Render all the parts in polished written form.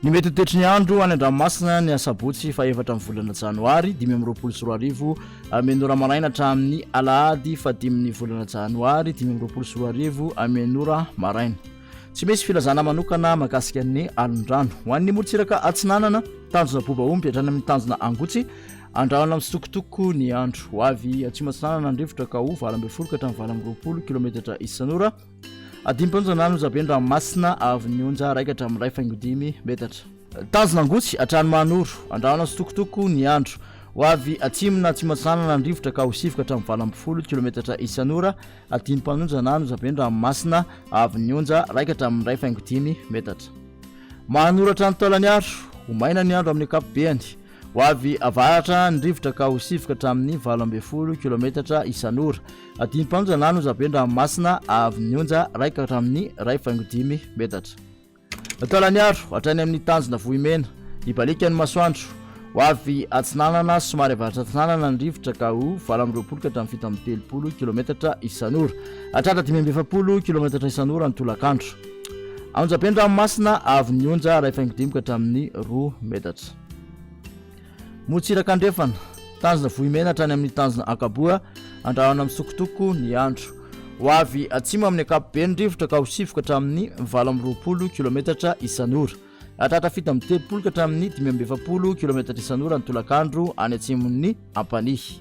Ny mety ho toetry ny andro any an-dranomasina ny asabotsy fahefatra amin'ny volana janoary 2025 amin'ny ora maraina hatramin'ny alahady fahadimin'ny volana janoary 2025 amin'ny ora maraina. Tsy misy filazana manokana mahakasika ny alon-drano. Ho an'ny morontsiraka atsinanana, tanjona Bobaomby hatrany amin'ny tanjona Angotsy, andrahona misitokotoko ny andro. Ho avy atsimo atsinanana ny rivotra ka ho 18 ka hatramin'ny 28 kilometatra isan'ora. Adim-panonjana Anosibe ny ranomasina avy ny onja iray ka hatramin'ny 1.5 metatra. Tanjona Angotsy hatrany Mahanoro, andrahona tsitokotoko ny andro. Ho avy atsimo na atsimo atsinanana ny rivotra ka ho sivy ka hatramin'ny 18 kilometatra isan'ora. Adim-panonjana Anosibe ny ranomasina avy ny onja iray ka hatramin'ny 1.5 metatra. Mahanoro hatrany Taolagnaro, ho maina ny andro amin'ny ankapobeny. Ho avy avaratra ny rivotra ka ho sivy ka hatramin'ny 18 kilometatra isan'ora. Adim-panonjana Anosibe ny ranomasina avy ny onja iray ka hatramin'ny 1.5 metatra. Taolagnaro, hatrany amin'ny tanjona Vohimena, hibaliaka ny masoandro. Ho avy atsinanana somary avaratra atsinanana ny rivotra ka ho 28 ka hatramin'ny 37 kilometatra isan'ora. Hatratra 45 kilometatra isan'ora ny tolakandro. Onjabe ny ranomasina avy ny onja 1.5 ka hatramin'ny 2 metatra. Morontsiraka andrefana, tanjona Vohimena hatrany amin'ny tanjona Ankaboa, andrahona misokotoko ny andro. Ho avy atsimo amin'ny ankapobeny ny rivotra ka ho sivoka hatramin'ny 28 kilometatra isan'ora. Hatratra 37 ka hatramin'ny 45 kilometatra isan'ora ny tolakandro any atsimon'ny Ampanihy.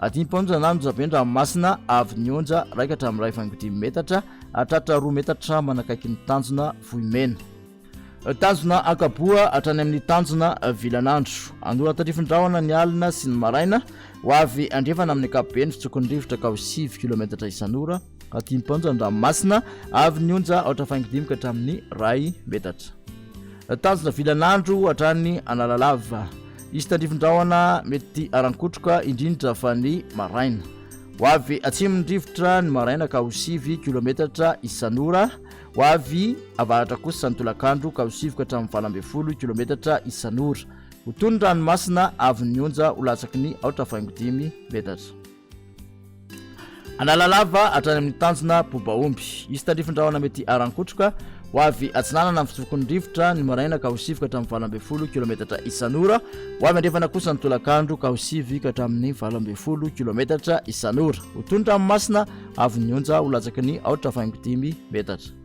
Adim-panonjana Anjozabe ny ranomasina avy ny onja iray ka hatramin'ny 1.5 metatra, hatratra 2 metatra manakaiky ny tanjona Vohimena. Tanjona Ankaboa hatrany amin'ny tanjona Vilanandro. Anoratandrifin-drahona ny alina sy ny maraina. Ho avy andrefana amin'ny ankapobeny fitsokon'ny rivotra ka ho 9 kilometatra isan'ora. Atim-panja ny ranomasina avy ny onja aotra faingo dimy ka hatramin'ny iray metatra. Tanjona Vilanandro hatrany Analalava. Hisy tandrifin-drahona mety harankotroka indrindra fa ny maraina. Ho avy atsimon'ny rivotra ny maraina ka ho 9 kilometatra isan'ora. Ho avy avaratra kosa ny tolakandro ka ho sivy ka hatramin'ny 18 kilometatra isan'ora. Ho toy ny ranomasina avy ny onja ho latsaky ny aotra faingo dimy metatra. Analalava hatrany amin'ny tanjona Bobaomby. Hisy tandrifin-drahona mety haran-kotroka. Ho avy atsinanana ny fitsofoky ny rivotra ny maraina ka ho sivy ka hatramin'ny 18 kilometatra isan'ora. Ho avy andrefana kosa ny tolakandro ka ho sivy ka hatramin'ny 18 kilometatra isan'ora. Ho toy ny ranomasina avy ny onja ho latsaky ny aotra faingo dimy metatra.